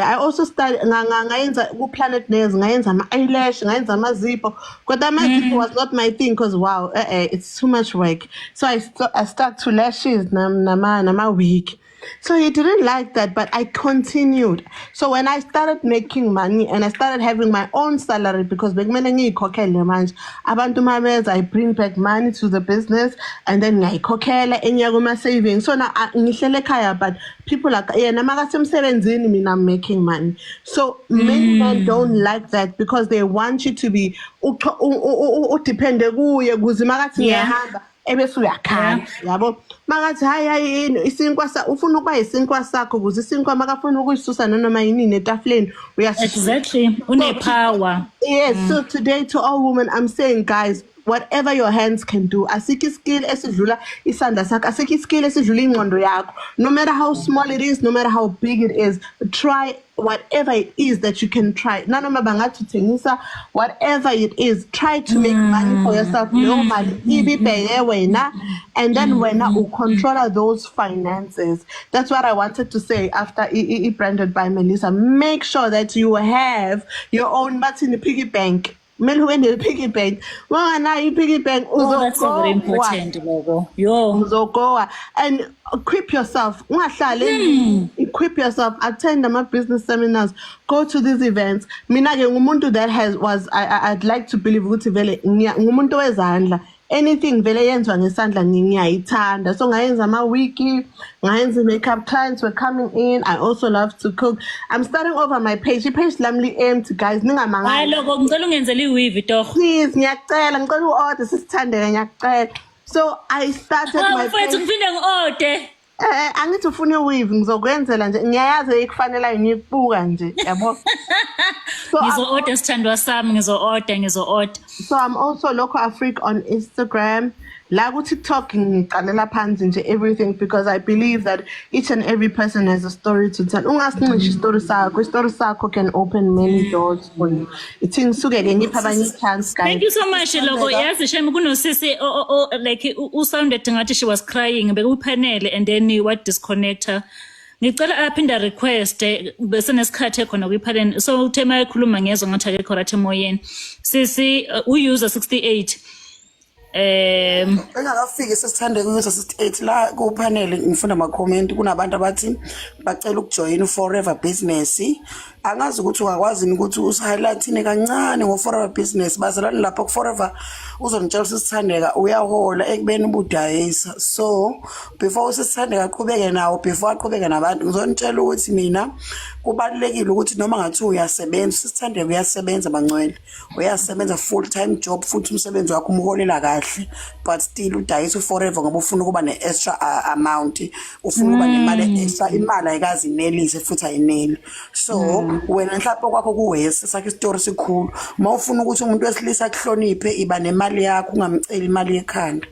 I also started ngayenza ku Planet Nails, ngayenza ama eyelash, ngayenza amazipho, kodwa amazipho was not my thing because, wow, it's too much work. So I stuck to lashes nama wig. So he didn't like that, but I continued. So when I started making money and I started having my own salary, because bekumele ngiyikhokhele manje, abantu mabeza, I bring back money to the business and then ngiyayikhokhela enye kuma savings. So now ngihlele ekhaya, but people are, yena makasemsebenzini, mina I'm making money. So many men don't like that because they want you to be udepende kuye, kuze makathi ngiyahamba, ebese uyakhala, yabo. Makathi hayi, hayi, yini isinkwa sa ufuna ukuba isinkwa sakho, ukuze isinkwa makafuna ukuyisusa nanoma yini etafuleni, uyasisusa. Exactly, une-power. Yes, so today, to all women, I'm saying, guys, whatever your hands can do, asikho iskill esidlula isandla sakho, asikho iskill esidlula ingqondo yakho. No matter how small it is, no matter how big it is, try whatever it is that you can try. Nanoma bangathi uthengisa, whatever it is, try to make money for yourself. Leyo mali ibibheke wena, and then wena ucontrola those finances. That's what I wanted to say after Branded by Melissa. Make sure that you have your own, bathini, piggy bank. Kumele ube ne-piggy bank. Wanganayo i-piggy bank, Oh, that's so very uzogowa. important loko yo. Uzogowa. And equip yourself, ungahlali endlini. Equip yourself, attend ama-business seminars, go to these events. Mina-ke ngumuntu that has was I'd like to believe ukuthi vele ngumuntu wezandla. Anything vele yenziwa ngesandla ngiyayithanda. So ngayenza ama-wig, ngayenza i-makeup, clients were coming in. I also love to cook. I'm starting over my page. I-page lami li-empty, guys, ningamangali. Hayi, loko ngicela ungenzele i-weave torho. Please, ngiyacela, ngicela u-order, sisithandeke, ngiyacela. So I started my Mfethu, page. Ngiphinde ngi-orde. Angithi ufuna i-weave, ngizokwenzela nje, ngiyayazi ekufanele, ngikubuka nje, yabo. So Ngizo-order, sithandwa sami, ngizo-order, ngizo-order. So I'm also Loco Afrique on Instagram. La ku TikTok ngiqalela phansi nje everything, because I believe that each and every person has a story to tell. Ungasincisha story sakho, story sakho can open many doors for you. Ithi ngisuke ke ngipha abanye chance, guys. Thank you so much, Loko. Yazi shem, kunosisi like usounded ngathi she was crying bekupanele and then what disconnect her. Ngicela aphinda request bese nesikhathi ekhona kwipanel. So uthe mayekhuluma ngezwe ngathi akekho right emoyeni. Sisi user 68. Engakafiki sesithande ku-user 68 la kupanel, ngifunda ama-comment. Kunabantu abathi bacela ukujoyina u-Forever Business. Angazi ukuthi ungakwazi yini ukuthi usi-highlightine kancane ngo-Forever Business. Bazalwane, lapho ku-Forever uzonitshela usisithandeka uyahola ekubeni ubudayisa. So before usisithandeka aqhubeke nawo, before aqhubeke nabantu, ngizonitshela ukuthi mina kubalulekile ukuthi noma ngathiwa uyasebenza, usisithandeka uyasebenza, bangcwele, uyasebenza full time job, futhi umsebenzi wakho umholela kahle, but still udayisa u-Forever ngoba ufuna ukuba ne-extra amount, ufuna ukuba nemali extra. Imali ayikazi inelise futhi ayineli. So wena mhlawumbe kwakho kuwesi sakhe isitori sikhulu. Uma ufuna ukuthi umuntu wesilisa akuhloniphe, iba nemali yakho, ungamceli imali yekhanda.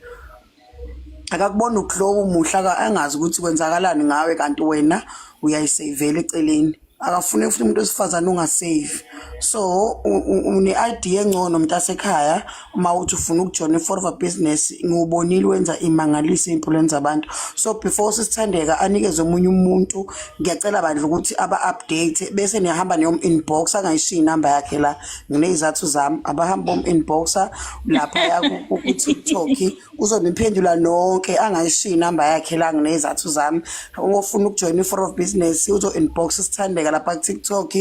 Akakubona uglow umuhle, angazi ukuthi kwenzakalani ngawe, kanti wena uyayisavela eceleni. Akafuni futhi umuntu wesifazane ungasave. So une-idea engcono, mntasekhaya, uma uthi ufuna ukujoyina i-Forever Business. Ngiwubonile wenza imangalise ey'mpilweni zabantu. So before sisithandeka anikeze omunye umuntu, ngiyacela bandla ukuthi aba-update, bese niyahamba niyom-inbox. Angayishiyi inamba yakhe la, nginey'zathu zami. Abahambe bom-inboxa laphaya ku-TikTok, uzoniphendula nonke. Angayishiyi inamba yakhe la, nginey'zathu zami. Ofuna ukujoyina i-Forever Business uzo-inbox sithandeka lapha ku-TikTok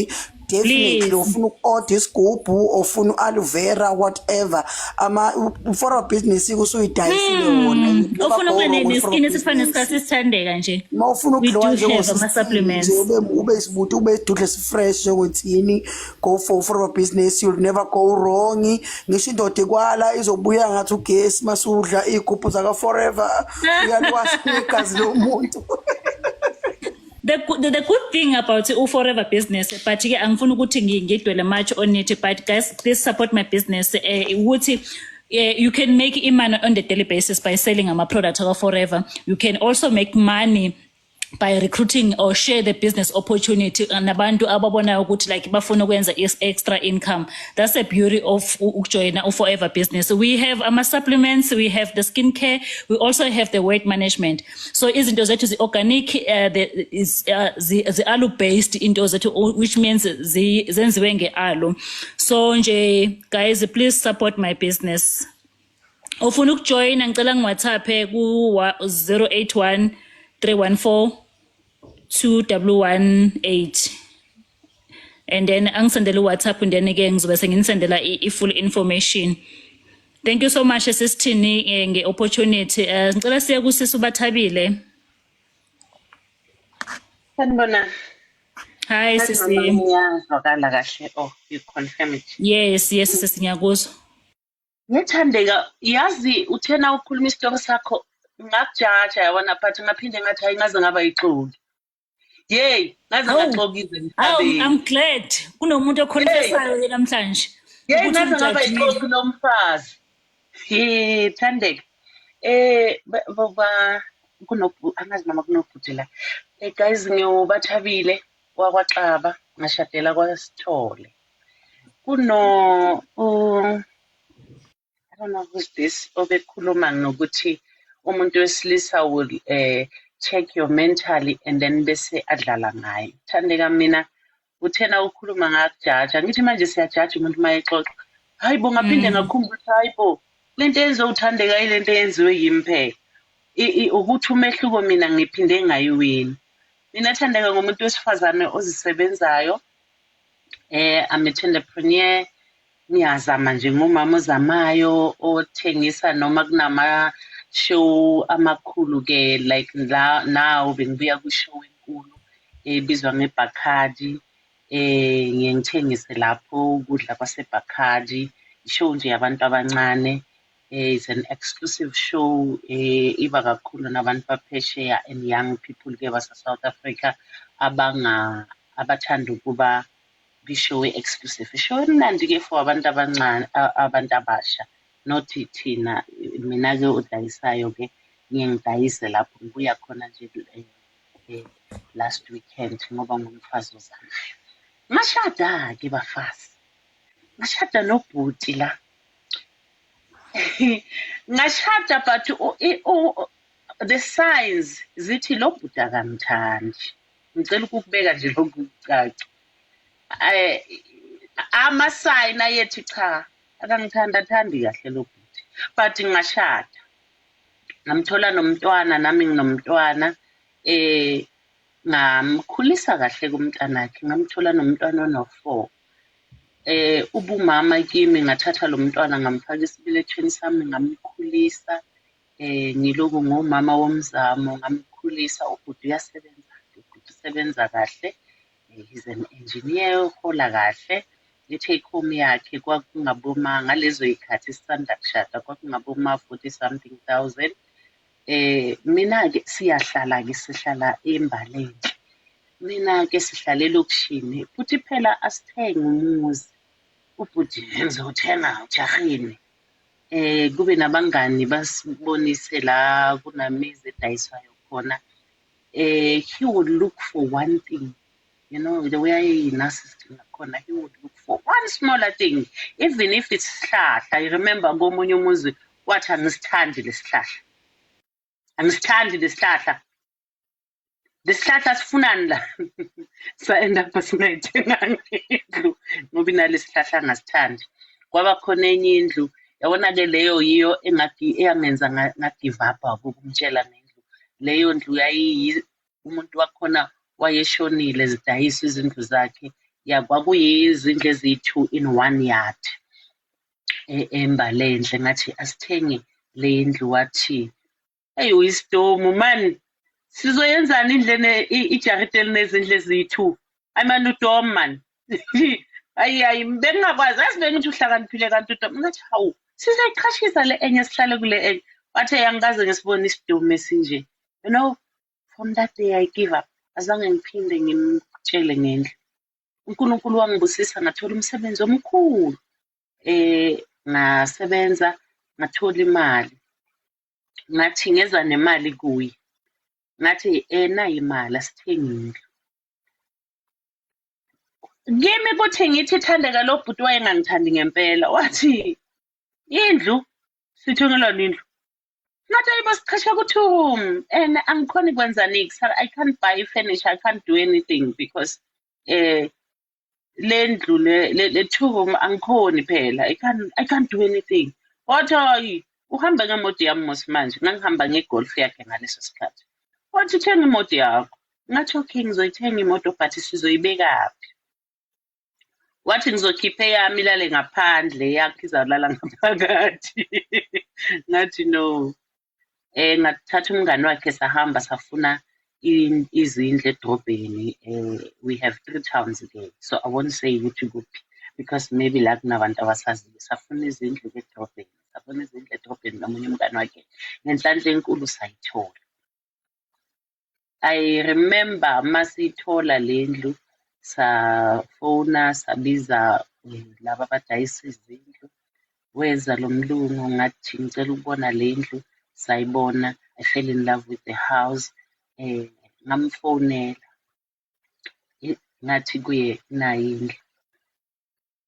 definitely. Please. Ufuna uku-order isigubhu, ofuna u-aloe vera, whatever, ama u-Forever Business usuyidayisile wona. Ofuna ukuba neskin esifana nesikasisithandeka nje. Uma ufuna We do ukuglowa have ama-supplements. nje, ube isibuti, ube isidudle sifresh njengothini, go for Forever Business, you'll never go wrong. Ngisho indoda ikwala izobuya ngathi ugesi masudla iy'gubhu zaka-Forever, uyaliwasha igazi lomuntu. The good thing about u-Forever Business, but ke angifuni ukuthi ngidwele much on it, but guys, please support my business, ukuthi you can make imali on the daily basis by selling ama product aka Forever. You can also make money By recruiting or share the business opportunity nabantu ababonayo ukuthi like bafuna ukwenza extra income. That's the beauty of ukujoyina u-Forever Business. We have ama-supplements, we have the skin care, we also have the weight management. So izinto zethu zi-organic, zi-aloe based into zethu, which means zenziwe nge-aloe. So nje guys, please support my business. Ufuna ukujoyina, ngicela ngi-WhatsApp ku 081 314 2118 and then angisendele uWhatsApp and then ke ngizobe senginisendela i-full information. Thank you so much, sisithini, nge-opportunity. Ngicela siye kusisi uBathabile. Sanibona. Hi, sisi. Ngiyazwakala kahle? Oh, you confirm it. Yes, sisi, ngiyakuzwa. Ngithandeka, yazi uthena ukhuluma isitori sakho ngakujaja, yabona, but ngaphinde ngathi hayi, ngaze ngaba yixoki. Yey, ngaze Hawu. ngaxokiza Awu, emhlabeni. I'm glad kunomuntu oconfessayo ke namhlanje Yey, ukuthi ngaze ngaba ungijajile. yixoki nomfazi. Ye, Thandeka. Ba kuno angazi noma kunobhuti la. Guys, ngiyobathabile wakwaXaba, ngashadela kwaSithole. Kuno I don't know who's this obekhuluma nokuthi umuntu wesilisa will check your mentally and then bese adlala ngayo. Thandeka, mina uthena ukhuluma ngakujaja, ngithi manje siyajaja umuntu uma exoxa. Hayi bo, ngaphinde ngakhumbula ukuthi hayi bo, lento eyenziwe uThandeka yilento eyenziwe yimi phela. Ukuthi umehluko mina ngiphinde ngayiwini. Mina Thandeka ngumuntu wesifazane ozisebenzayo. I'm a entrepreneur. Ngiyazama nje, ngumama ozamayo othengisa noma kunama show amakhulu ke, like la now bengibuya ku-show enkulu ebizwa ngeBacardi. Ngiye ngithengise lapho ukudla kwaseBacardi, ishow nje yabantu abancane. It's an exclusive show, iba kakhulu nabantu baphesheya and young people ke base-South Africa abanga abathanda ukuba kwi-show e-exclusive. Ishow emnandi-ke for abantu abancane, abantu abasha, not thina. Mina-ke odayisayo-ke ngiye ngidayise lapho ngibuya khona nje last weekend ngoba ngumfazi ozamayo. Ngashada-ke bafazi, ngashada nobhuti la. Ngashada, but the signs zithi lo bhuti akangithandi. Ngicela ukukubeka nje lokhu kucace. Ama-sign ayethi cha, akangithanda athandi kahle lo bhuti, but ngashada ngamthola nomntwana, nami nginomntwana. Ngamkhulisa kahle kumntanakhe, ngamthola nomntwana ono-4. Ubumama kimi, ngathatha lo mntwana ngamfaka esibelethweni sami, ngamkhulisa. Ngiloku ngumama womzamo, ngamkhulisa. Ubhuti uyasebenza, ubhuti usebenza kahle. He's an engineer, uhola kahle. I-take home yakhe kwakungaboma ngalezo y'khathi sisanda kushada kwakungaboma 40 something thousand. Mina-ke siyahlala-ke, sihlala eMbalenhle. Mina-ke sihlala elokishini, futhi phela asithenge umuzi. Ubhuti ngizowuthenga, ujahile. Kube nabangani basibonise la kunamizi edayiswayo khona. He would look for one thing. The way ayeyi-narcissist ngakhona, he would look for one smaller thing, even if it's sihlahla. I remember komunye umuzi wathi, "Angisithandi lesihlahla. Angisithandi lesihlahla. Lesihlahla sifunani la?" Sa-end up singayithenganga indlu ngoba inalesi sihlahla angasithandi. Kwaba khona enye indlu, yabona-ke, leyo yiyo eyangenza nga-give up ukumtshela ngendlu. Leyo ndlu yayiyi umuntu wakhona wayeshonile, zidayiswa izindlu zakhe. Ya, kwakuyizindlu eziyi-two in one yard eMbalenhle. Ngathi asithenge le ndlu, wathi, "Eyi, uyisidomu mani, sizoyenzani indlu ijaridi elinezindlu eziyi-two? Hayi mani, udomu mani." Hayi hayi, bengingakwazi, yazi, bengithi uhlakaniphile kanti udomu. Ngathi, "Hawu, sizoyiqhashisa le enye, sihlale kule enye." Wathi, "Angikaze ngisibone isidomu esinje." From that day I give up. Azange ngiphinde ngimtshele ngendlu. uNkulunkulu wangibusisa, ngathola umsebenzi omkhulu. Ngasebenza, ngathola imali. Ngathi ngeza nemali kuye. Ngathi nayi imali, asithenge indlu. Kimi kuthi ngithi Thandeka, lo bhuti wayengangithandi ngempela. Wathi, "Indlu? Sithengelani indlu?" Ngathi, "Ayibo, siqhasha ku-two room and angikhoni kwenza nix. I can't buy furniture, I can't do anything because le ndlu le two room angikhoni phela. I can't do anything." Wathi, "Hayi, uhambe ngemoto yami mos manje." Ngangihamba nge-Golf yakhe ngaleso sikhathi. Wathi, "Thenga imoto yakho." Ngathi, "Okay, ngizoyithenga imoto, but sizoyibekaphi?" Wathi, "Ngizokhipha eyami ilale ngaphandle, yakho izawulala ngaphakathi." Ngathi, "No." Ngathatha umngani wakhe, sahamba safuna izindlu edrobheni. We have three towns there, so I won't say ukuthi kuphi because maybe la kunabantu abasaziyo. Safuna izindlu edrobheni, safuna izindlu edrobheni nomunye umngani wakhe. Ngenhlanhla enkulu sayithola. I remember masiyithola le ndlu, safona, sabiza laba abadayisa izindlu. Weza lo mlungu, ngathi, "Ngicela ukubona le ndlu." Sayibona. I fell in love with the house. Ngamfonela, ngathi kuye, "Nayi indlu,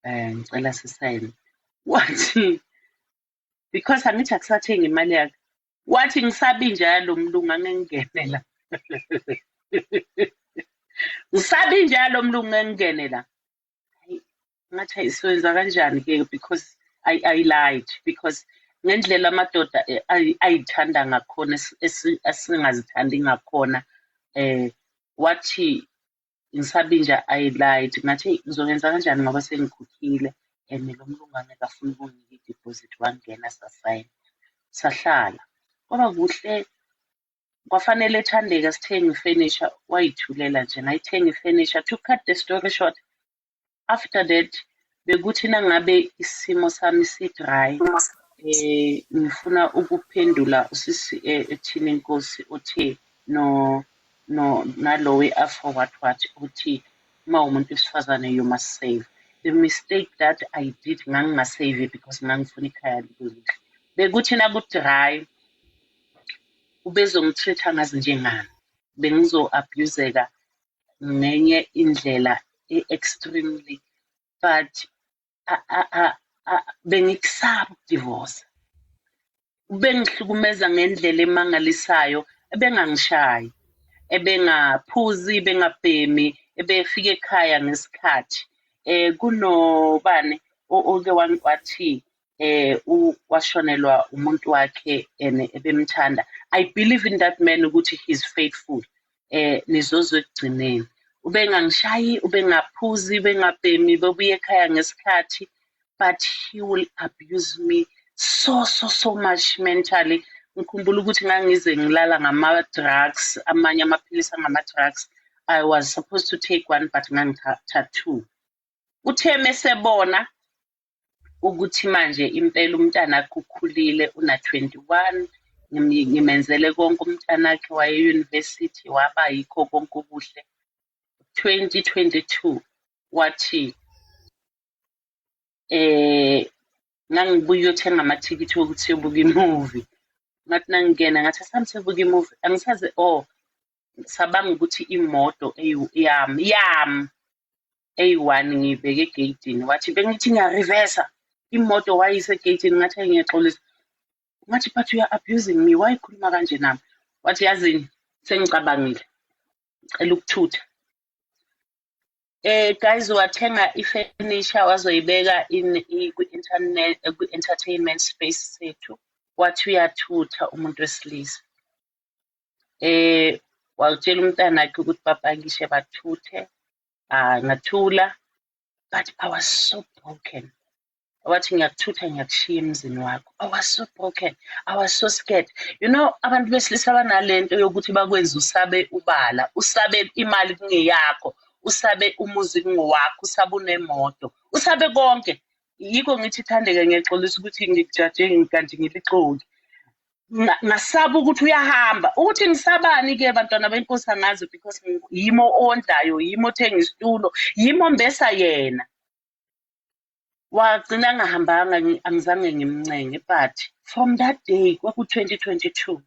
ngicela sisayine." Wathi, because angithi akusathengi imali yakhe, wathi, "Ngisabi njalo mlungu, angeke ngingene la. Ngisabi njalo mlungu, ngeke ngingene la." Hayi, ngathi, "Hayi, siwenza kanjani-ke?" Because I lied, because ngendlela amadoda ayithanda ngakhona, esingazithandi ngakhona. Wathi, "Ngisabinja." I lied, ngathi, "Ngizokwenza kanjani ngoba sengikhokhile and lo mlungu angeke afune ukunginika i-deposit?" Wangena, sasayina, sahlala, kwaba kuhle. Kwafanele Thandeka sithenge ifenisha, wayithulela nje, ngayithenga ifenisha. To cut the story short, after that bekuthi nangabe isimo sami si-dry, ngifuna ukuphendula usisi ethini inkosi othe no nalo we-afro what what, uthi uma umuntu wesifazane you must save. The mistake that I did, ngangingasave because ngangifuna ikhaya libe lihle. Bekuthi naku-dry ubezongi-treat-a ngazi njengani, bengizo-abuse-eka ngenye indlela e-extremely, but bengikusaba ukudivosa. Ubengihlukumeza ngendlela emangalisayo. Ebengangishayi, ebengaphuzi, bengabhemi, ebefika ekhaya ngesikhathi. Kunobani oke wathi washonelwa umuntu wakhe and ebemthanda. I believe in that man ukuthi he's faithful. Nizozwa ekugcineni. Ubengangishayi, ubengaphuzi, ubengabhemi, bebuya ekhaya ngesikhathi, but he will abuse me so so so much mentally. Ngikhumbula ukuthi ngangize ngilala ngama-drugs, amanye amaphilisi angama-drugs. I was supposed to take one, but ngangithatha two. Uthe mesebona ukuthi manje impela umntanakhe ukhulile, una-21, ngimenzele konke umntanakhe, waye e-university, waba yikho konke okuhle. 2022 wathi, ngangibuya uyothenga amathikithi wokuthi siyobuka imuvi. Ngathi nangingena, ngathi, "Asambe siyobuka imuvi." Angisazi, oh, sabanga ukuthi imoto yami eyi-one ngiyibeke egeyidini. Wathi, "Bengithi ngiyarivesa imoto, wayise egeyidini." Ngathi, "Ngiyaxolisa." Ngathi, "But you are abusing me, why ukhuluma kanje nami?" Wathi, "Yazini, sengicabangile, ngicela ukuthutha." Guys, wathenga ifenisha, wazoyibeka in kwi-internet, kwi-entertainment space sethu. Wathi uyathutha umuntu wesilisa. Wawutshela umntanakhe ukuthi bapakishe bathuthe. Ah, ngathula, but I was so broken. Wathi, "Ngiyakuthutha, ngiyakushiya emzini wakho." I was so broken, I was so scared. Abantu besilisa banalento yokuthi bakwenze usabe ubala, usabe imali kungeyakho, usabe umuzi kungowakho, usabe unemoto, usabe konke. Yikho ngithi Thandeka, ngiyaxolisa ukuthi ngikujaje kanti ngilixoki. Ngasaba ukuthi uyahamba, ukuthi ngisabani-ke bantwana benkosi, angazi, because yimi owondlayo, yimi othenga isitulo, yimi ombesa yena. Wagcina angahambanga, angizange ngimncenge, but from that day, kwaku-2022.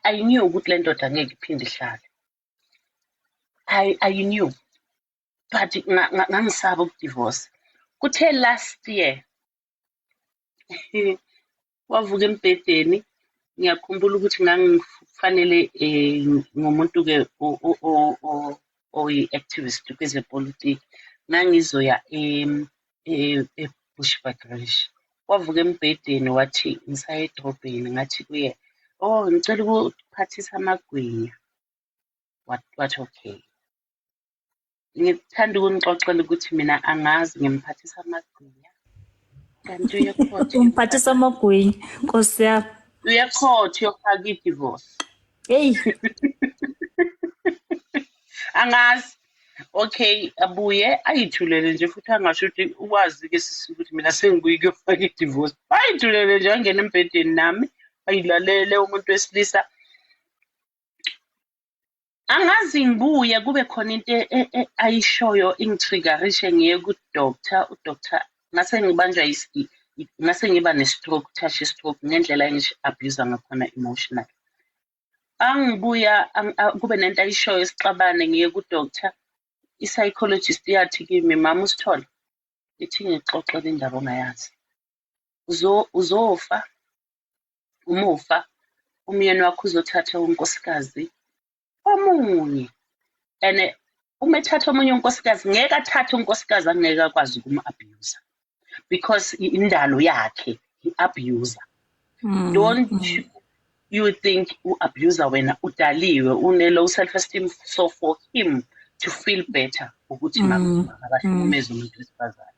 I knew ukuthi le ndoda angeke iphinde ihlale. I knew, but ngangisaba ukudivorce. Kuthe last year wavuka embhedeni, ngiyakhumbula ukuthi ngangifanele ngumuntu-ke oyi-activist kwezepolitiki, ngangizoya e-Bushbuckridge. Wavuka embhedeni wathi ngisaya edrobheni, ngathi kuye, oh ngicela ukuphathisa amagwinya. Wathi okay. Ngithanda ukunixoxela ukuthi mina angazi ngimphathisa amagwinya, kanti uye court. Umphathisa amagwinya, Nkosi yami. Uye court uyofaka i-divorce. Hey. Angazi. Okay, abuye ayithulele nje futhi angasho ukuthi ukwazi-ke sisi ukuthi mina sengibuye kuyofaka i-divorce. Ayithulele nje angene embhedeni nami, ayilalele umuntu wesilisa. Angazi ngibuye kube khona into ayishoyo ingitriggerishe ngiye ku-doctor, u-doctor ngase ngibanjwa ngase ngiba ne-stroke, touch stroke ngendlela engi-abuse ngakhona emotional. Angibuya kube nento ayishoyo sixabane ngiye ku-doctor, i-psychologist yathi kimi, mama usithole, ithi ngixoxele indaba ongayazi. Uzofa, uma ufa, umyeni wakho uzothatha unkosikazi omunye. And uma ethatha omunye unkosikazi, ngeke athathe unkosikazi angeke akwazi ukum-abuse because indalo yakhe i-abuser. Don't you think u-abuser wena udaliwe une-low self-esteem, so for him to feel better ukuthi makabahlukumeze umuntu wesifazane.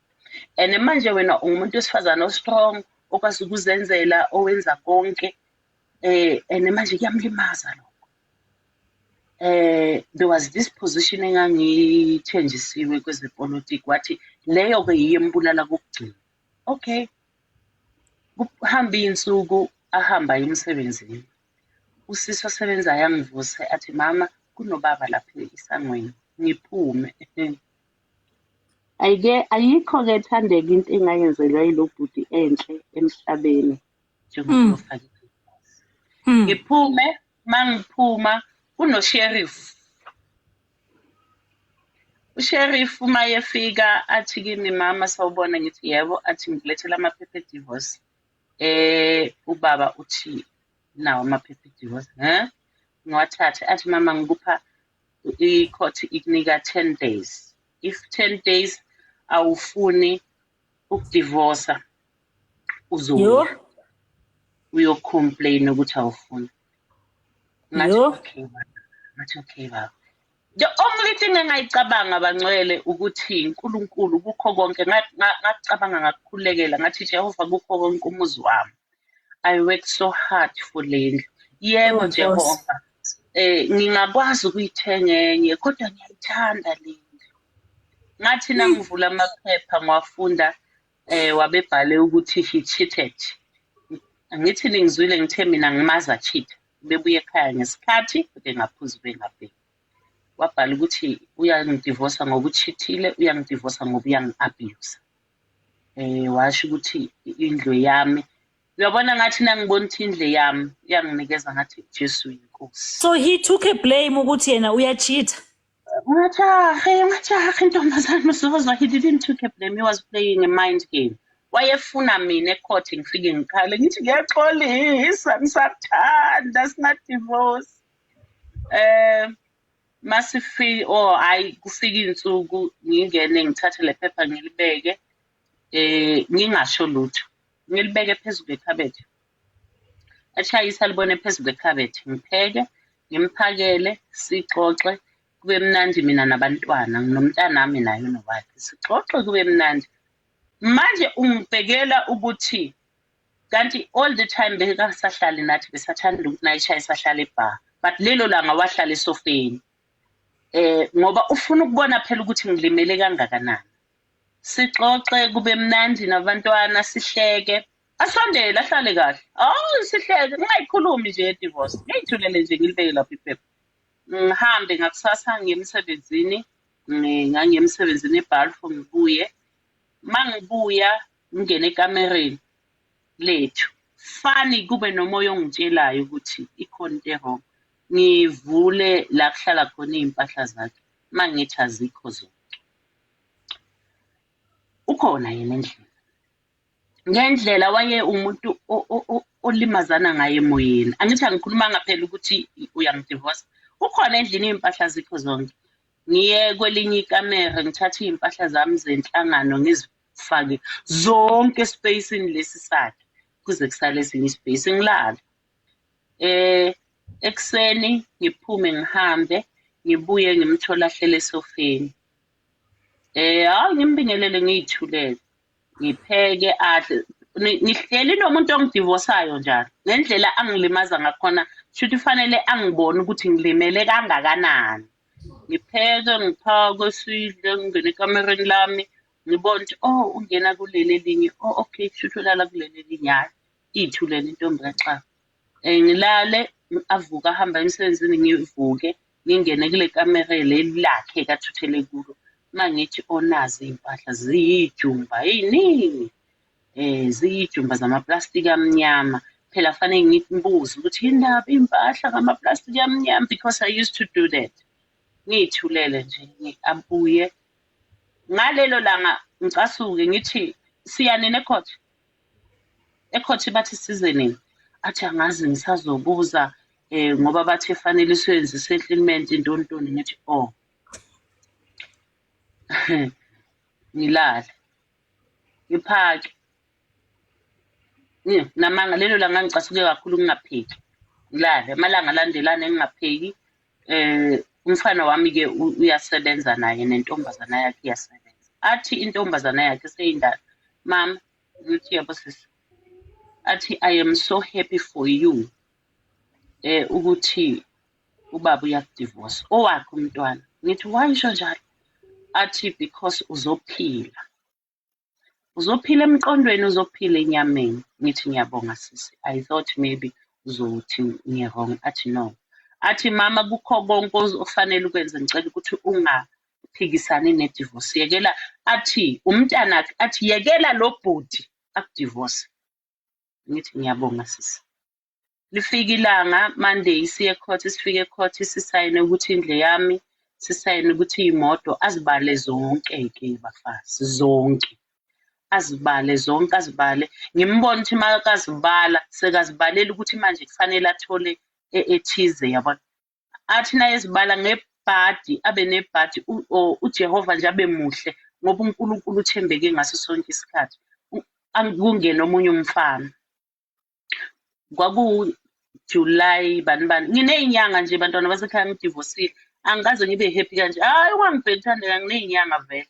And manje wena ungumuntu wesifazane o-strong, okwazi ukuzenzela, owenza konke, and manje kuyamlimaza lokho. There was this position engangithenjisiwe kwezepolitiki, wathi leyo-ke yiyo embulala kokugcina. Okay, kuhamba iy'nsuku ahamba aye emsebenzini. Usisi osebenzayo angivuse athi mama kunobaba lapha esangweni, ngiphume. Ayike ayikho-ke ethandeka into engayenzelwa yilo bhuti enhle emhlabeni njengokuyofaka i-divorce. Ngiphume, mangiphuma kuno-sheriff. U-sheriff uma efika athi kimi mama sawubona, ngithi yebo, athi ngikulethela amaphepha e-divorce. Ubaba uthi nawo amaphepha e-divorce. Ngiwathathe athi mama ngikupha i-court ikunika 10 days. If 10 days awufuni ukudivorsa uzoya uyocomplain ukuthi awufuni. Ngathi okay baba, ngathi okay baba. The only thing engayicabanga bangcwele ukuthi uNkulunkulu kukho konke, ngacabanga ngakukhulekela ngathi Jehova kukho konke umuzi wami. I worked so hard for le ndlu. Yebo Jehova, ngingakwazi ukuyithenga enye kodwa ngiyayithanda le ndlu. Ngathi nangivula amaphepha ngiwafunda, wabebhale ukuthi he cheated. Angithi ningizwile ngithe mina ngimazi cheat. Bebuye ekhaya ngesikhathi bengaphuzi bengabheki. Wabhala ukuthi uyangidivosa ngoba ucheatile, uyangidivosa ngoba uyangi-abuse. Washo ukuthi indlu yami, uyabona ngathi nangibona ukuthi indlu yami uyanginikeza ngathi Jesu inkosi. So he took a blame ukuthi yena uyacheat. Ungajahi, ungajahi ntombazane uzozwa, he didn't took a blame, he was playing a mind game. Wayefuna mina ecourt ngifike ngikhale ngithi ngiyaxolisa ngisathanda singadivorce. Masifika oh hayi kufika insuku ngingene ngithathe le phepha ngilibeke, ngingasho lutho, ngilibeke phezu kwekhabethe. Eshayisa libone phezu kwekhabethe, ngipheke, ngimphakele, sixoxe kube mnandi mina nabantwana, nginomntanami naye nowakhe, sixoxe kube mnandi. Manje ungibhekela ukuthi kanti all the time bekasahlali nathi, besathanda ukuthi nayishayisa ahlale ebha, but lelo langa wahlala esofeni ngoba ufuna ukubona phela ukuthi ngilimele kangakanani. Sixoxe kube mnandi nabantwana, sihleke, asondele ahlale kahle. Oh sihleke, ngingayikhulumi nje divorce, ngiyithulele nje ngilibeke lapho iphepha. Ngihambe ngakusasa ngiye emsebenzini, ngangiye emsebenzini eBalfour, ngibuye. Mangibuya ngingene ekamereni lethu, Fani kube nomoya ongitshelayo ukuthi ikhona into e-wrong. Ngivule la kuhlala khona iy'mpahla zakhe, uma ngithi azikho zonke. Ukhona yena endlini. Ngendlela waye umuntu olimazana ngaye emoyeni. Angithi angikhulumanga phela ukuthi uyangidivosa. Ukhona endlini iy'mpahla azikho zonke. Ngiye kwelinye ikamere ngithathe iy'mpahla zami zenhlangano ngizifake zonke espacini lesi sakhe kuze kusale esinye ispace ngilale. Ekuseni ngiphume ngihambe ngibuye ngimthole ahleli esofeni. Hhayi ngimbingelele ngiy'thulele. Ngipheke adle. Ngihleli nomuntu ongidivosayo njalo. Ngendlela angilimaza ngakhona, shuthi fanele angibone ukuthi ngilimele kangakanani. Ngipheke, ngiphake, sidle, ngingene ekamereni lami, ngibone ukuthi oh ungena kuleli elinye, oh okay shuthi ulala kuleli elinye, hhayi iy'thulele intombi kaXaba. Ngilale avuke ahambe aye emsebenzini ngivuke ngingene kule kamere leli lakhe kathuthele kulo. Uma ngithi onazi oh, iy'mpahla ziyijumba ey'ningi ziyijumba zamaplastiki amnyama. Phela fanele ngimbuze ukuthi yindaba iy'mpahla ngamaplastiki amnyama because I used to do that. Ngiy'thulele nje abuye. Ngalelo langa ngicasuke ngithi siya nini ekhothe? Ekhothe bathi size nini? Athi angazi ngisazobuza ngoba bathe fanele siyenze i-settlement intontoni ngithi oh. Ngilale. Ngiphake. Namanga lelo langa ngicasuke kakhulu ngingapheki. Ngilale amalanga alandelana ngingapheki. Umfana wami-ke uyasebenza naye nentombazana yakhe iyasebenza. Athi intombazana yakhe seyindala, mama, ngithi yebo sisi. Athi I am so happy for you ukuthi ubaba uyakudivosa owakhe umntwana. Ngithi why usho njalo? Athi because uzophila. Uzophila emqondweni, uzophila enyameni. Ngithi ngiyabonga sisi. I thought maybe uzothi ngi-wrong. Athi no. Athi mama kukho konke okufanele ukwenze ngicela ukuthi ungaphikisani ne-divorce. Yekela athi umntanakhe athi yekela lo bhuti akudivorce. Ngithi ngiyabonga sisi. Lifika ilanga Monday siye court, sifike court sisayine ukuthi indlu yami, sisayine ukuthi iy'moto azibale zonke-ke bafazi, zonke. Azibale zonke, azibale. Ngimbone ukuthi makazibala sekazibalela ukuthi manje kufanele athole ethize yabona. Athi nayezibala ngebhadi abe nebhadi uJehova nje abe muhle ngoba uNkulunkulu uthembeke ngaso sonke isikhathi. Kungene omunye umfana. Kwaku-July bani bani, nginey'nyanga nje bantwana basekhaya ngidivosile, angikaze ngibe happy kanje. Hhayi ungangibheki Thandeka nginey'nyanga vele.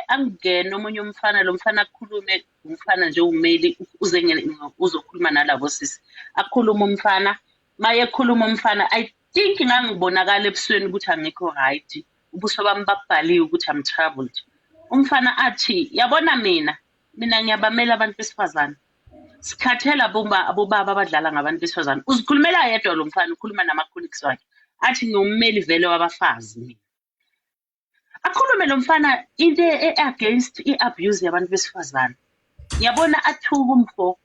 Angene omunye umfana, lo mfana akhulume, umfana nje uwumeli uze uzokhuluma nalabo sisi. Akhulume umfana, mayekhuluma umfana, I think ngangibonakala ebusweni ukuthi angikho right. Ubuso bami babhaliwe ukuthi I'm troubled. Umfana athi, yabona mina, mina ngiyabamela abantu besifazane. Sikhathele abobaba abadlala ngabantu besifazane. Uzikhulumela yedwa lo mfana, ukhuluma nama-colleagues wakhe. Athi ngiwummeli vele wabafazi mina. Akhulume lo mfana into e-against i-abuse yabantu besifazane. Ngiyabona athuka umfo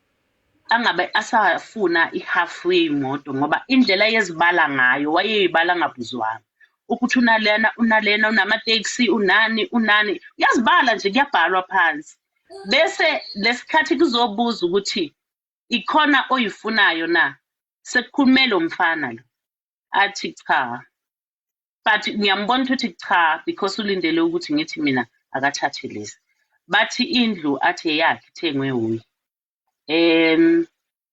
angabe asafuna i-half yeyimoto ngoba indlela yezibala ngayo wayeyibala ngabuzwanga. Ukuthi unalena, unalena, unamateksi, unani, unani. Uyazibala nje kuyabhalwa phansi. Bese lesikhathi kuzobuza ukuthi ikhona oyifunayo na? Sekukhulume lo mfana lo. Athi cha. But ngiyambona ukuthi cha because ulindele ukuthi ngithi mina akathathe lezi. Bathi indlu athi eyakhe ithengwe wuye.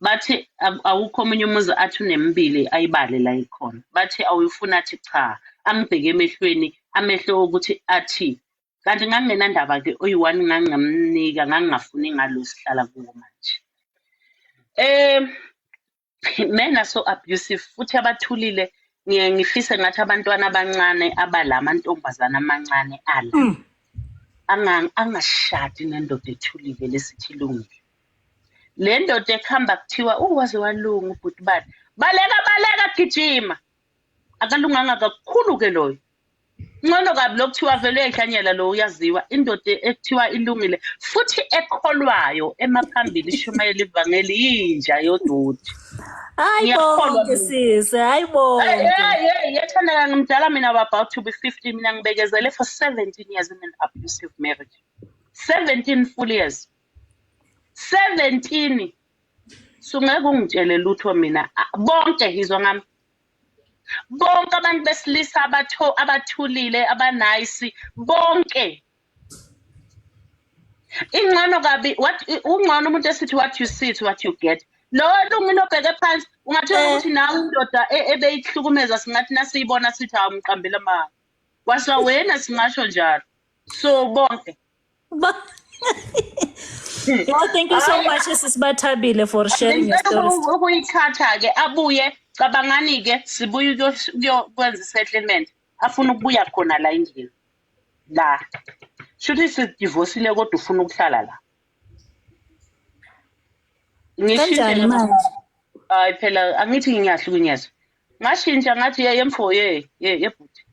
Bathi awukho omunye umuzi athi unemibili ayibale la ikhona. Bathi awuyifuni athi cha, angibheke emehlweni amehlo okuthi athi kanti ngangingenandaba-ke oyi-one ngangingamnika ngangingafuni ngalo sihlala kuwo manje. Men are so abusive futhi abathulile ngiye ngifise ngathi abantwana abancane abala amantombazane amancane ala angashadi nendoda ethulile lesithi ilungile. Le ndoda ekuhamba kuthiwa uwaze walunga ubhuti bani, baleka baleka gijima. Akalunganga kakhulu ke loyo. Ngcono kabi lokuthiwa vele uyayihlanyela lo uyaziwa indoda ekuthiwa ilungile futhi ekholwayo emaphambili ishumayela ivangeli yinja yodoti. Hayi bonke sisi, hayi bonke. Hey hey yethandeka ngimdala mina I'm about to be 50 mina ngibekezele for 17 years in an abusive marriage. 17 full years. 17 sungeke ungitshele lutho mina bonke hizwa ngami bonke abantu besilisa abatho abathulile abanayisi bonke ingcono kabi what ungcono umuntu esithi what you see is what you get lo lungile obheke phansi ungathola eh. ukuthi nawe indoda e, ebeyihlukumeza singathi nasiyibona sithi hawu mqambela amanga kwaswa wena singasho njalo so bonke Well, thank you so much sisibathabile for sharing your stories. Ukuyithatha ke abuye cabangani ke sibuye ukuyokwenza isettlement afuna ukubuya khona la endlini la shuthi sidivosile kodwa ufuna ukuhlala la Kanjani manje? Hayi phela angithi ngiyahlukunyezwa Ngashintsha ngathi ye mfo ye ye ye bhuti.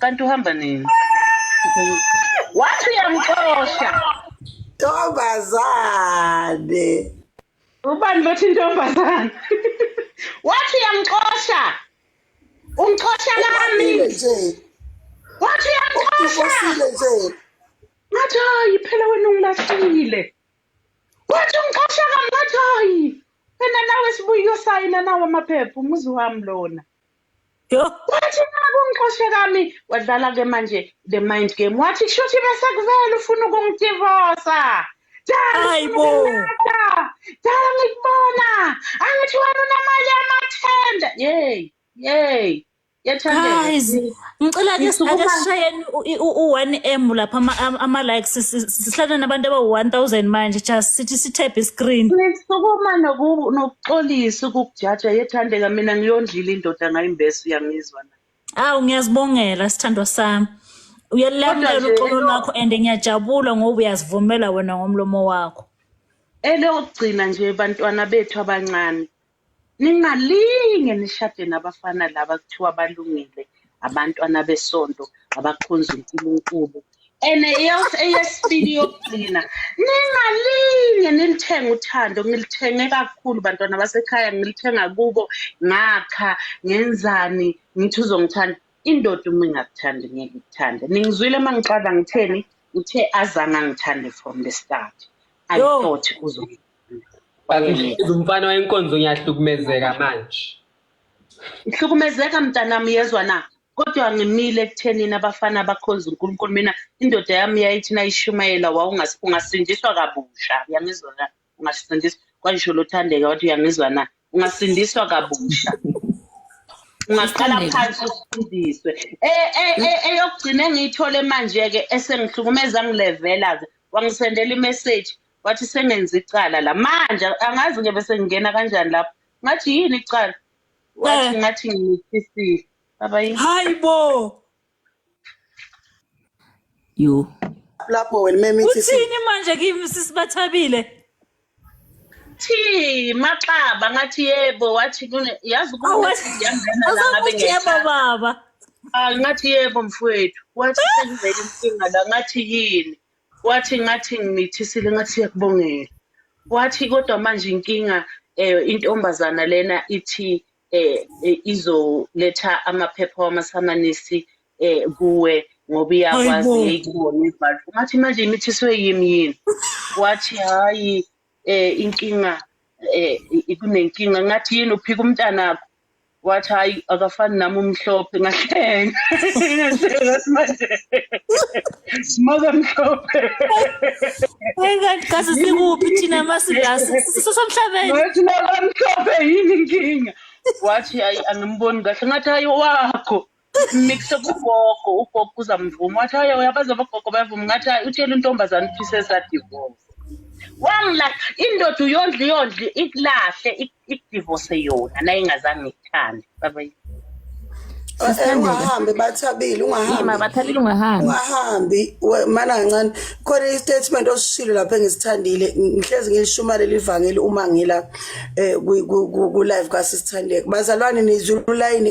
Kanti uhamba nini? Wathi uyangixosha. Ntombazane. Ubani lothi ntombazane? Wathi uyangixosha. Ungixosha kami. Nje. Wathi uyangixosha. Nje. Ngathi hayi phela wena ungilahlile. Wathi ungixosha kami ngathi hayi wena nawe sibuye uyosayina nawo amaphepha umuzi wami lona. Yo. Wathi naku ungixoshe kami wadlala ke manje the mind game wathi kushuthi bese kuvela ufuna ukungidivosa. Dala Hayi bo. Dala ngikubona angithi wena unamali yamathenda. Yey yey Yathandeka. Guys, ngicela ke Ngisukuma- ake sishayeni u-1M lapha ama-likes sihlala nabantu abawu-1000 manje just sithi sithephe iscreen. Ngisukuma nokuxolisa ukukujaja yethandeka mina ngiyondlile indoda ngayimbesi uyangizwa na. Awu ngiyazibongela sithandwa sami. Uyalamukela Kodwa nje uxolo lwakho and ngiyajabula ngoba uyazivumela wena ngomlomo wakho. Elokugcina nje bantwana bethu abancane Ningalinge nishade nabafana laba kuthiwa balungile abantwana besonto abakhonza uNkulunkulu. And eyesibili yokugcina ningalinge nilithenge uthando ngilithenge kakhulu bantwana basekhaya ngilithenga kubo ngakha ngenzani ngithi uzongithanda indoda uma ingakuthandi ngeke ikuthande ningizwile uma ngiqala ngitheni ngithe azange angithande from the start i Yo. thought uzongithanda Ngihlezi umfana wenkonzo ngiyahlukumezeka manje. Ngihlukumezeka mntanami yezwa na kodwa ngimile ekuthenini abafana abakhonza uNkulunkulu mina indoda yami yayithi nayishumayela ungasindiswa kabusha uyangizwa na ungasindiswa kwangisho lothandeka wathi uyangizwa na ungasindiswa kabusha ungaqala phansi usindiswe eyokugcina engiyithole manje-ke esengihlukumeza ngilevela-ke wangisendela imeseji wathi sengenza icala la manje angazi ke bese ngingena kanjani lapho ngathi yini icala wathi eh. ngathi ngimithisile baba yini hayi bo yo lapho wena memithisile uthini manje kimi sisibathabile thi maxaba ngathi yebo wathi kune yazi ukuthi yangena la ngabe ngiyebo baba hayi ngathi yebo mfowethu wathi sengivele inkinga la ngathi yini Wathi ngathi ngimithisile ngathi siyakubongela. Wathi kodwa manje inkinga eh intombazana lena ithi eh, eh izoletha amaphepha wamasamanisi eh kuwe ngoba iyakwazi ikubona ibhalo. Ngathi manje imithiswe yimi yini? Wathi hayi eh inkinga eh kunenkinga ngathi yini uphika umntanakho wathi hayi akafani nami umhlophe ngahlenga ngahleka manje simoka mhlophe Hayi kanti kazi sikuphi thina masila sisemhlabeni ngathi nakamhlophe yini inkinga wathi hayi angimboni kahle ngathi hayi wakho mixe kugogo ugogo uzamvuma wathi hayi uyabazi abogogo bayavuma ngathi hayi utshela intombazane ukuthi sesadivorce wangilahla indoda uyondla iyondla ikulahle ikudivose yona nayingazange ikuthande baba. Ungahambi Bathabile, ungahambi. Ima Bathabile ungahambi. Ungahambi mana kancane. Khona i-statement osishilo lapha engisithandile, ngihlezi ngilishumayela ivangeli uma ngila ku live kaSisithandeka. Bazalwane nizulu line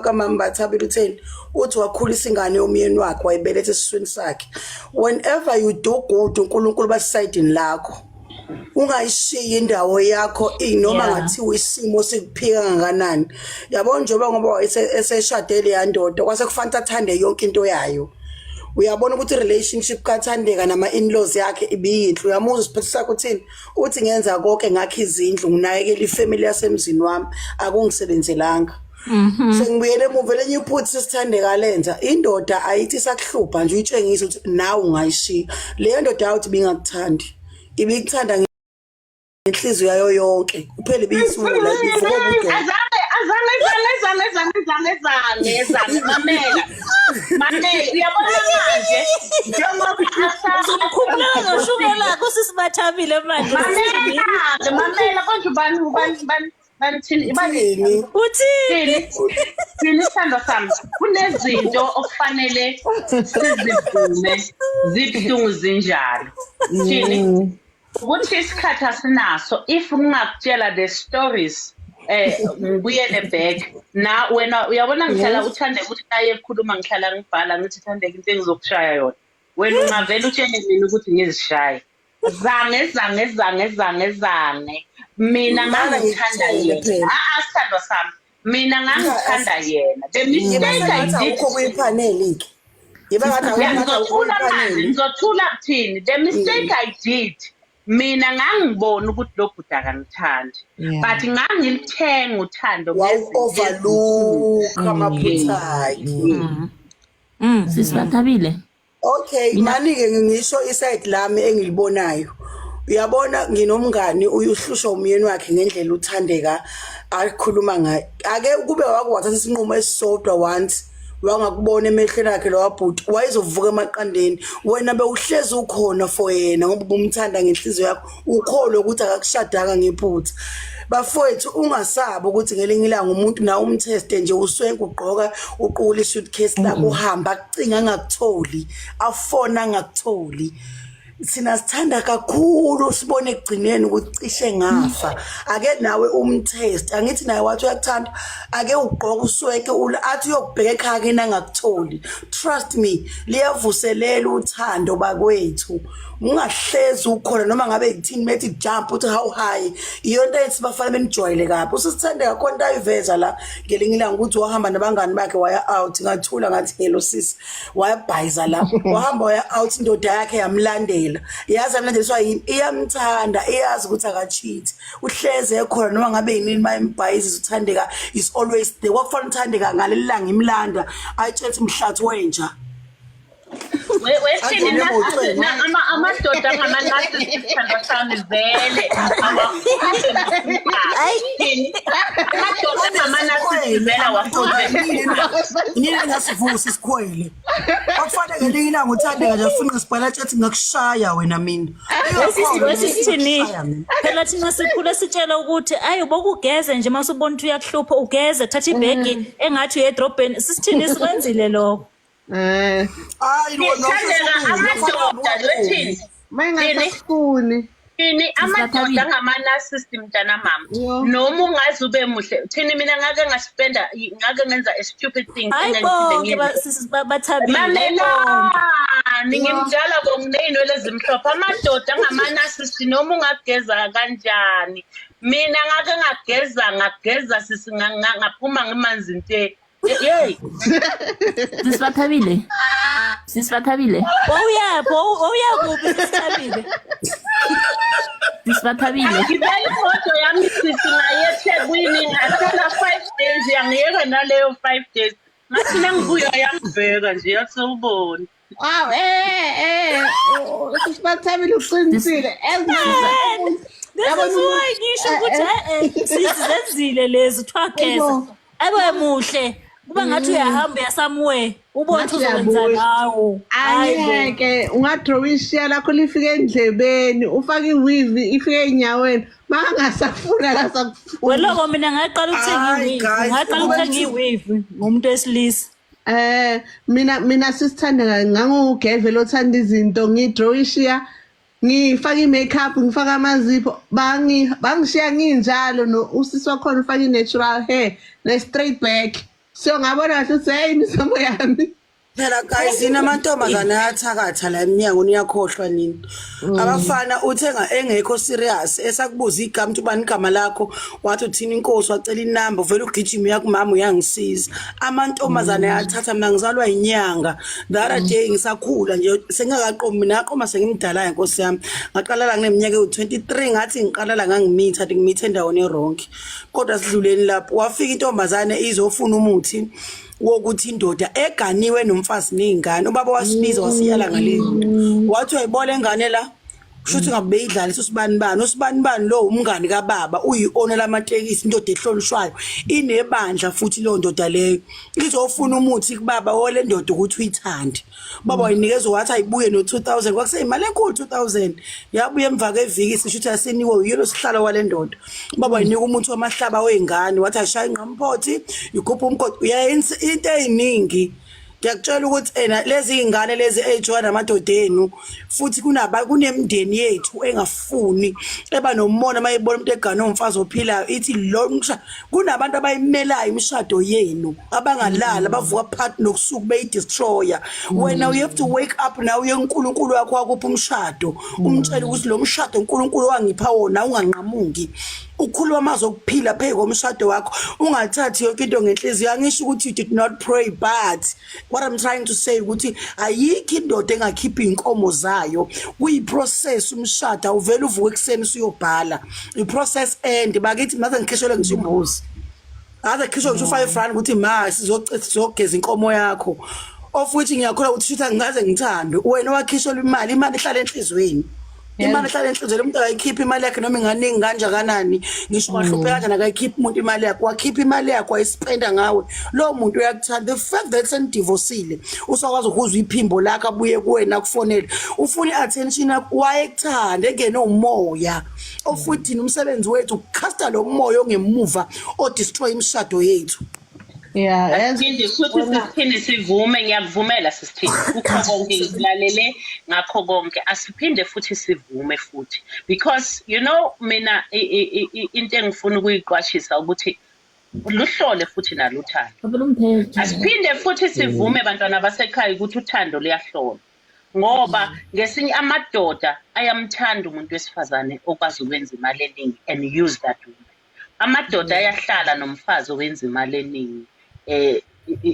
kaMama Bathabile utheni? Uthi wakhulisa ingane yomyeni wakhe wayibeletha esiswini sakhe. Whenever you do good uNkulunkulu basayidini lakho. Ungayishiyi indawo yakho noma ngathiwa isimo sikuphika kangakanani. Yabo njengoba ngoba eseshade leya ndoda kwase kufanele athande yonke into yayo. Uyabona ukuthi relationship kaThandeka nama in-laws yakhe ibiyinhle. Uyamuzwa isiphetho sakhe uthini? Uthi ngenza konke ngakho izindlu nginakekela ifamily yasemzini wami akungisebenzelanga. Sengibuyele emuva elenye iphutha sisithandeka lenza indoda ayithi sakuhlupha nje uyitshengise ukuthi nawe ungayishiya. Leyo ndoda yathi ibingakuthandi. Ibikuthanda ngenhliziyo yayo yonke. Kuphela ibiyisula ibivuka ubudoda. Azange azange azange azange azange azange azange mamela. Mamela uyabona manje njengoba Uzomkhuphula ngoshukela kusisi Bathabile manje. Mamela mamela konje ubani ubani ubani banithini ibani Uthini? Uthini? Thini sithandwa sami kunezinto okufanele sizivume zibuhlungu zinjalo. Thini? Ukuthi isikhathi asinaso if ngingakutshela the stories ngibuyele back na wena uyabona ngihlala uThandeka ukuthi naye ekhuluma ngihlala ngibhala ngithi Thandeka into engizokushaya yona wena ungavele utshele mina ukuthi ngizishaye zange zange zange zange zange mina Mana ngangithanda ngikutshele yena phela. a sithandwa sami mina ngangithanda yena the mistake I Ngathi did awukho kwipaneli ke. Yiba ngathi Yeah, awukho ngizothula manje kwipaneli. ngizothula kuthini the mistake I did mina ngangibona ukuthi lo bhuti akangithandi but ngangilithenga uthando ngezinto Wawu-overlook amaphutha akhe. Sisi Bathabile. Okay, mani-ke ngisho iside lami engilibonayo. Uyabona nginomngani uyuhlushwa umyeni wakhe ngendlela uThandeka akhuluma ngayo. Ake kube wake wathatha isinqumo esisodwa once wangakubona emehlweni akhe lo wabhuti wayezovuka emaqandeni. Wena bewuhlezi ukhona for yena ngoba ubumthanda ngenhliziyo yakho ukholwe ukuthi akakushadanga ngephutha. Bafowethu ungasabi ukuthi ngelinye ilanga umuntu nawe umtheste nje uswenke ugqoka uqula isuitcase lakho uhamba akucinga angakutholi afona angakutholi. Thina sithanda kakhulu sibone ekugcineni ukuthi cishe ngafa. Ake nawe umtest angithi naye wathi uyakuthanda ake ugqoke usweke athi uyokubheka ekhaya kini angakutholi. Trust me liyavuselela uthando bakwethu. Ungahlezi ukhona noma ngabe kuthini methi jump uthi how high. Iyonto ethi bafana benijwayele kabi. Usisithandeka khona into ayiveza la ngelinye ilanga ukuthi wahamba nabangani bakhe waya out ngathula ngathi hello sis wayabhayiza la wahamba waya out indoda yakhe yamlandela yazi yamlandeliswa yini iyamthanda iyazi ukuthi akacheat uhleze ekhona noma ngabe yini mayembhayizisa uThandeka is always there kwakufanele uThandeka ngaleli langa imlanda ayitshela ukuthi mhlathi wenja Wethini Angene emotweni. amadoda angama-narcissist sithandwa sami vele amadoda angama-narcissist vele awafuze Yini engasivusa isikhwele kwakufanele ngelinye ilanga uThandeka nje afunqe isibhala atshe athi ngakushaya wena mina Wesithini? Ngakushaya mina. Phela thina sikhule sitshela ukuthi ayi bokugeze nje mase ubona ukuthi uyakuhlupha ugeze thatha ibhegi engathi uye edrobheni sisithini sikwenzile lokho. Hayi wena Thandeka amadoda wethini Mayingasakufuni. Thini amadoda angama-narcissist mntana mama Yo. noma ungaze ube muhle thini mina ngake ngaspenda ngake ngenza a stupid thing Hayi engangiphinde bonke ngiyenze. bathabile. hayi bonke. Mamelani ngimdala nginey'nwele ezimhlophe amadoda angama-narcissist noma ungageza kanjani mina ngake ngageza ngageza sisi ngaphuma ngimanzi nte yeyi. Sisi Bathabile. Sisi Bathabile. Wawuyaphi? Wawuyakuphi sisithabile? Sisi Bathabile. Ngibeka imoto yami sisi ngaye eThekwini ngahlala 5 days yangiyeka naleyo 5 days ngathi nangibuya yangibheka nje yathi sewubona. Wow, sisibathabile uqinisile. This is why ngisho ukuthi eh sizenzile lezi kuthiwa geza. Abe muhle. Kuba ngathi uyahamba uya somewhere, ubone Ngathi ukuthi uzokwenza uyabuya. ngawo. Hayi bo. Angeke ungadraw ishiya lakho lifike endlebeni, ufake iweave ifike ey'nyaweni. Makangasafuni akasakufuni. Weloko mina ngaqala ukuthenga Hayi, iweave, guys, ngaqala ukuba ukuthenga iweave ngomuntu wesilisa. Mina sisithandeka ngangugeve lothanda izinto, ngidraw ishiya, ngifaka i-makeup, ngifaka amazipho, bangishiya nginjalo no usisi wakhona ufaka i-natural hair ne-straight back. So ngabona kahle ukuthi hey imizamo yami. Phela guys, yini amantombazane ayathakatha la eminyango, niyakhohlwa nini. Abafana uthenga engekho serious, esakubuza igama ukuthi ubani igama lakho, wathi uthini inkosi, wacela inamba, uvela ugijima uya kumama uyangisiza. Amantombazane ayathatha. Mina ngizalwa inyanga. The other day ngisakhula nje, sengingakaqomi mina, ngaqoma sengimdala, inkosi yami. Ngaqala la ngineminyaka ewu-23, ngathi ngiqala la ngangimitha, ngimitha endaweni e-wrong. Kodwa sidluleni lapho, wafika intombazane izofuna umuthi wokuthi indoda eganiwe nomfazi ney'ngane. Ubaba wasibiza wasiyala ngale nto, wathi uyayibona engane la, kusho ukuthi ngabe beyidlalisa usibani bani, usibani bani lo umngani kababa, uyi-owner lamatekisi, indoda ehlonishwayo, inebandla futhi. Leyo ndoda leyo izofuna umuthi kubaba wole ndoda ukuthi uyithande. Baba wayinikeza, wathi ayibuye no-2000, kwakuseyimali enkulu 2000. Yabuya emva kweviki, sisho ukuthi asiniwe uyilo sihlalo wale ndoda. Baba wayinika umuthi wamahlaba wey'ngane, wathi ayishaye ingqamphothi, igubhe umgodi, uyayenza into ey'ningi. Ngiyakutshela ukuthi ena lezi iy'ngane lezi ey'joya namadoda enu futhi kunaba kunemindeni yethu engafuni, eba nomona uma ibona umuntu egane umfazi ophilayo, ithi lo kunabantu abayimelayo imishado yenu, abangalali, abavuka phakathi nokusuku beyi-destroyer. Wena you have to wake up nawe, uye uNkulunkulu wakho wakupha umshado, umtshele ukuthi lo mshado uNkulunkulu wangipha wona, unganqamuki ukhuluma amazwi okuphila phezu komshado wakho, ungathathi yonke into ngenhliziyo. Angisho ukuthi you did not pray, but what I'm trying to say ukuthi ayikho indoda engakhipha iy'nkomo zayo. Kuyi-process umshado, awuvele uvuke ekuseni usuyobhala, i-process. And bakithi maze ngikhishelwe ngisho imbuzi, aze khishwe ngisho u-R5 ukuthi ma sizogeza inkomo yakho, of which ngiyakholwa ukuthi shuthi angingaze ngithandwe. Wena wakhishelwa imali, imali ihlala enhliziyweni, imali ihlala enhliziyweni. Umuntu akayikhiphi imali yakhe noma inganingi kanjakanani, ngisho ungahlupheka kanjani, akayikhiphi umuntu imali yakhe. Wakhipha imali yakhe, wayispenda ngawe, lowo muntu uyakuthanda. The fact that senidivosile usakwazi ukuzwa iphimbo lakhe, abuye kuwena, akufonele, ufuna i-attention yakho, wayekuthanda engene umoya. Of which thina umsebenzi wethu ukukhasta lo moya ongemuva odestroy imishado yethu. Yeah, yazi Asiphinde futhi sisiphinde sivume, ngiyakuvumela sisithini kukho konke, ngikulalele ngakho konke. Asiphinde futhi sivume futhi because mina into engifuna ukuyiqwashisa ukuthi luhlole futhi nalo uthando. Phela umphethe. Asiphinde futhi sivume, bantwana basekhaya, ukuthi uthando luyahlolwa, ngoba ngesinye amadoda ayamthanda umuntu wesifazane okwazi ukwenza imali eningi and use that woman. Amadoda ayahlala nomfazi owenza imali eningi.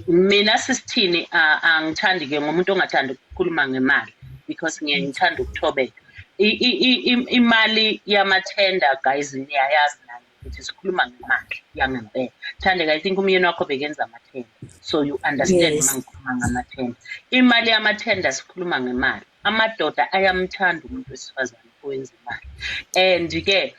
Mina sisithini, angithandi ke ngomuntu ongathandi ukukhuluma ngemali because ngiye ngithanda ukuthobeka. Imali yamathenda, guys, niyayazi nani ukuthi sikhuluma ngemali yangempela. Thandeka, I think umyeni wakho bekenza amathenda, so you understand. Yes. Uma ngikhuluma ngamathenda, imali yamathenda, sikhuluma ngemali. Amadoda ayamthanda umuntu wesifazane owenza imali. And-ke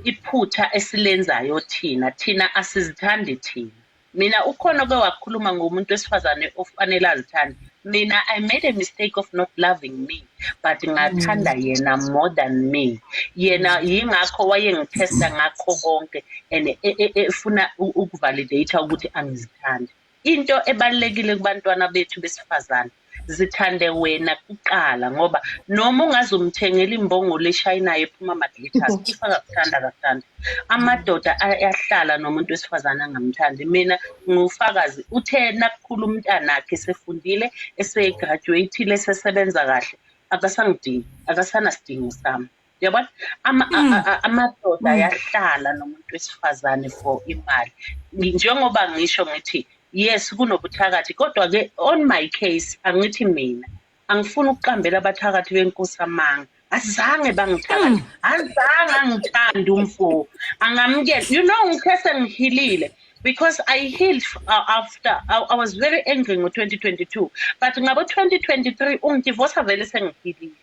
iphutha esilenzayo thina asizithandi thina. Mina ukhona oke wakhuluma ngomuntu wesifazane ofanele azithande. Mina I made a mistake of not loving me, but ngathanda yena more than me. Yena yingakho wayengithesta ngakho konke and efuna ukuvalidate ukuthi angizithandi. Into ebalulekile kubantwana bethu besifazane, zithande wena kuqala, ngoba noma ungaze umthengela imbongolo eshayinayo ephuma ama-glitters, if akakuthanda akakuthandi. Amadoda ayahlala nomuntu wesifazane angamthandi. Mina ngiwufakazi, uthe nakukhula umntanakhe, esefundile, esegraduate-ile, esesebenza kahle, akasangidingi, akasanasidingo sami, uyabona? Amadoda ayahlala nomuntu wesifazane for imali. Njengoba ngisho ngithi yes, kunobuthakathi, kodwa-ke on my case angithi mina angifuni ukuqambela abathakathi benkosi amanga. Azange bangithakathe, azange angithande umfo, angamukela. Ngithe sengihilile because I healed after I was very angry ngo-2022, but ngabo 2023 ungidivosa vele sengihilile,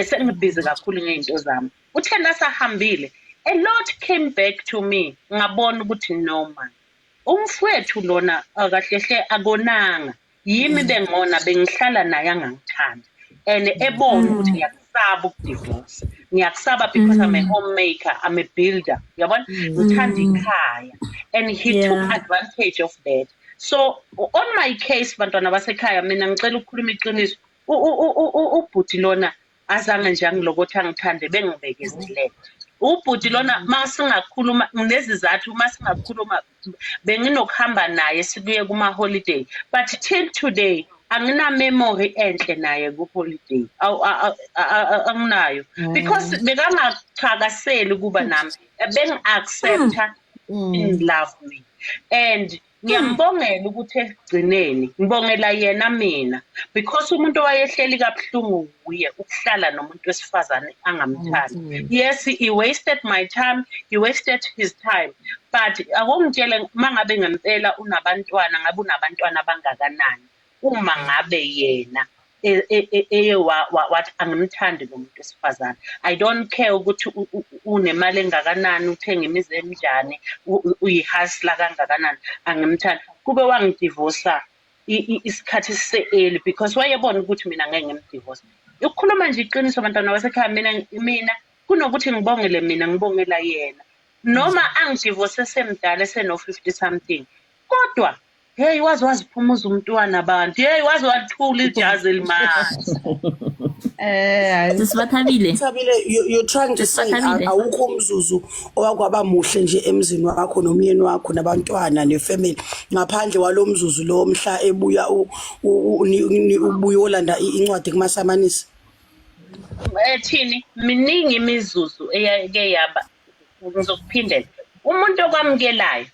sengibhizi kakhulu ngey'nto zami. Uthe nasahambile, a lot came back to me, ngabona ukuthi no man. Umfwethu lona akahlehle akonanga. Yimi bengona bengihlala naye angangithandi. And ebona ukuthi ngiyakusaba ukudivorce. Ngiyakusaba because I'm a homemaker, I'm a builder. Uyabona? Ngithanda ikhaya. And he took advantage of that. So on my case, bantwana basekhaya, mina ngicela ukukhuluma iqiniso. Ubhuti lona azange nje angilokothi angithande, bengibekezelele. Ubhuti lona masingakhuluma nginezizathu, masingakhuluma benginokuhamba naye sikuye kuma-holiday, but till today angina memory enhle naye ku-holiday. Anginayo because bekangathakaseli ukuba nami, bengi-accepta in love me, and ngiyambongela ukuthi ekugcineni ngibongela yena mina, because umuntu owayehleli kabuhlungu wuye ukuhlala nomuntu wesifazane angamthandi. Yes, he wasted my time, he wasted his time, but akongitshele, mangabe ngempela unabantwana, ngabe unabantwana abangakanani uma ngabe yena eye wathi angimthandi lo muntu wesifazane? I don't care ukuthi unemali engakanani, uthenga imizi enjani, uyi-hustler kangakanani, angimthandi. Kube wangidivosa isikhathi sise-early, because wayebona ukuthi mina ngeke ngimdivorce. Ukukhuluma nje iqiniso, bantwana basekhaya, mina kunokuthi ngibongele mina, ngibongela yena, noma angidivose semdala, eseno-50 something, kodwa hey, waze waziphumuza umntwana abantu, hey, waze wathula ijazi elimanzi. Hayi. Sisi Bathabile. Thabile, you're trying to say Bathabile. Awukho umzuzu owakwaba muhle nje emzini wakho nomyeni wakho nabantwana nefamily ngaphandle walo mzuzu lo mhla ebuya ubuya olanda incwadi kumasamanisi? Ethini, miningi imizuzu eyake yaba, ngizokuphindela umuntu okwamukelayo.